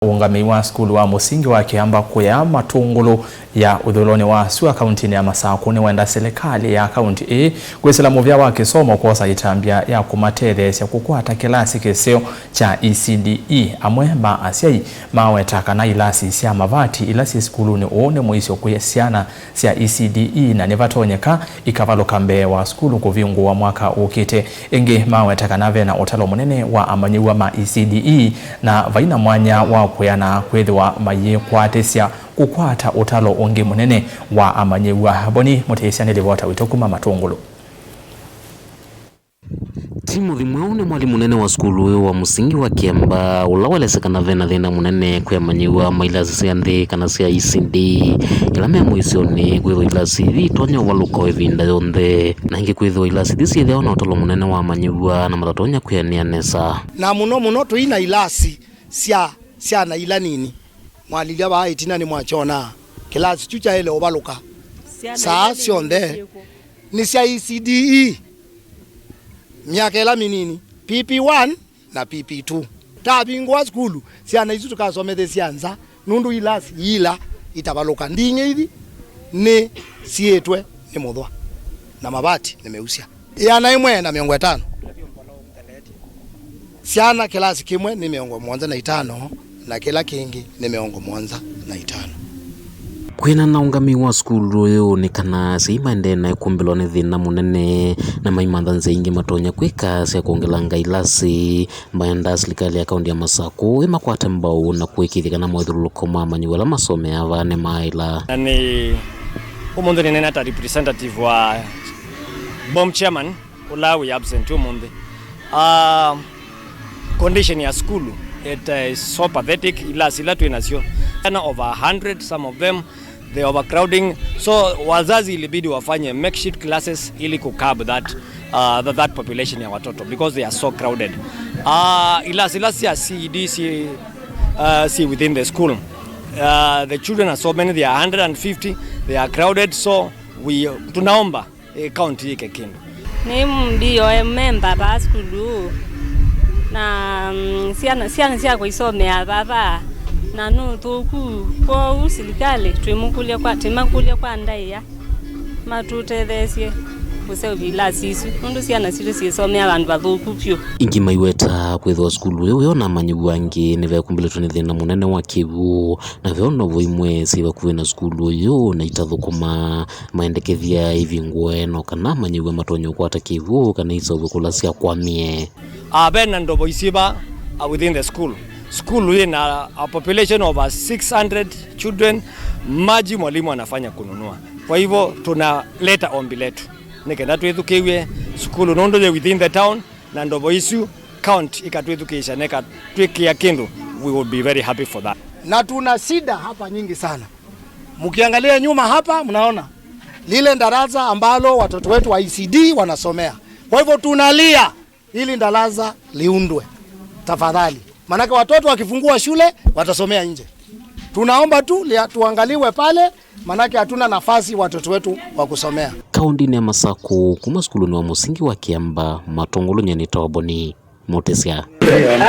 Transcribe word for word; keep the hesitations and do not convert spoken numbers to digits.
Ũngamĩi wa sukulu wa mũsingi wa Kĩamba kũya Matũngũlũ ya ũthũĩlonĩ wa sua kauntinĩ ya Masakũ nĩwenda silikalĩ ya kaunti ĩĩ kwĩsĩla mũvĩa wa kĩsomo kwosa ĩtambya ya kũmatetheesya kũkwata kĩlasi kĩseo kya E C D E. Amwe ma asyai maweta kana ilasi sya mavati ila syĩ sukulunĩ ũũ nĩ mũisyo kwĩ syana sya E C D E, na nĩvatonyeka ikavalũka mbee wa sukulu kũvingũwa mwaka ũkĩte. Ĩngĩ maweta kana vena ũtalo mũnene wa amanyĩw'a ma E C D E, na vaina mwanya wa kwĩana kwĩthĩwa mayĩkwatĩsya kũkwata ũtalo ũngĩ mũnene wa amanyĩw'a. Boni Mũtĩsya nĩ livota witũ kuma Matũngũlũ. Timothy Mweu nĩ mwalimũ mũnene wa sukulu ũyũ wa mũsingi wa Kĩamba, ũla waelesya kana vena thĩna mũnene kwĩ amanyĩw'a ma ilasi sya nthĩ kana sya E C D, ĩla me mũisyonĩ kwĩthĩwa ilasi ithi itonya ũvalũka o ĩvinda yonthe, na ĩngĩ kwĩthĩwa ilasi ithi syĩthĩawa na ũtalo mũnene wa amanyĩw'a na matatonya kwĩanĩa nesa. Na mũno mũno tũi na ilasi sya syana ila nini. Mwalilya vaa ĩtina nĩmwakyonaa, kĩlasi kyu kyaĩle ũvalũka saa syonthe. Nĩ sya E C D E, myaka ĩla mĩnini, P P one na P P two. Tavingũa sukulu, syana isu tũkasomethesya nza, nũndũ ilasi ila itavalũka nding'e ithi nĩ siĩtwe nĩ mũthwa, na mavati nĩ meusya. Ĩana ĩmwe na mĩongo ĩtano. Syana kĩlasi kĩmwe nĩ mĩongo mũonza na itano, na kĩla kĩngĩ nĩ mĩongo mũonza na itano. Kwĩana na ũngamĩi wa sukulu ũyũ nĩ kana asyai maendee na ĩkũmbĩlwa nĩ thĩna mũnene, na maimantha nzĩa ingĩ matonya kwĩka sya kwongelanga ilasi. Maendaa silikalĩ ya kaunti ya Masakũ ĩmakwate mbau na kũĩkĩĩthya kana moĩthũlũlũko ma amanyĩw'a ala masomeaa vaa nĩ maĩla. Na nĩ ũmũnthĩ nĩneena ta representative wa BOM chairman, ũla wĩ absent ũmũnthĩ. Ah, condition ya sukulu, it is so pathetic. Ilasi ila twĩ nasyo, ana over a hundred, some of them, the overcrowding. So wazazi ilibidi wafanye makeshift classes ili ku curb that, uh, that, that population ya watoto because they are so crowded. Uh, ilasi ila sya C E D si, uh, si within the school. Uh, the children are so many, they are hundred and fifty, they are crowded, so we, tunaomba eh, county yĩke kĩndũ. Nĩ B O M member vaa sukulu, na, mm, syana, syana syakwa isomea vava, na nĩ ũthũku. Kwoou silikalĩ twĩmũkũlya kwa, twĩmakũlya kwa ndaĩa matũtetheesye kũseũvya ilasi isu, nũndũ syana sitũ syĩsomea vandũ vathũku vyũ. Ingĩ maiweta kwĩthĩwa sukulu ũyũ wĩona amanyĩw'a angĩ nĩvekũmbĩlĩtwe nĩ thĩna mũnene wa kĩw'ũ, na ve ũnovo imwe syĩ vakuvĩ na sukulu ũyũ na itathũkũma. Maendekethya ivingũe no kana amanyĩw'a matonya ũkwata kĩw'ũ kana iseũvwe kũla syakwamie. Ah, ve na ndovo isyĩ va, ah, within the school. School yĩ na a population of, ah, six hundred children. Maji mwalimu anafanya kununua. Kwa hivyo tunaleta ombi letu nĩ kenda twĩthukĩw'e sukulu nũndũ yĩ within the town, na ndovo isu county ikatwĩthukĩĩsya na ikatwĩkĩa kĩndũ, we would be very happy for that. Na tuna shida hapa nyingi sana. Mkiangalia nyuma hapa, mnaona lile darasa ambalo watoto wetu wa E C D wanasomea. Kwa hivyo tunalia ili darasa liundwe. Tafadhali. Maanake watoto wakifungua shule, watasomea nje. Tunaomba tu lia-, tuangaliwe pale, maanake hatuna nafasi watoto wetu wa kusomea. Kaũndĩnĩ ya Masakũ, kuma sukulunĩ wa mũsingi wa Kĩamba, Matũngũlũ, nyie nĩtawa Boni Mũtĩsya.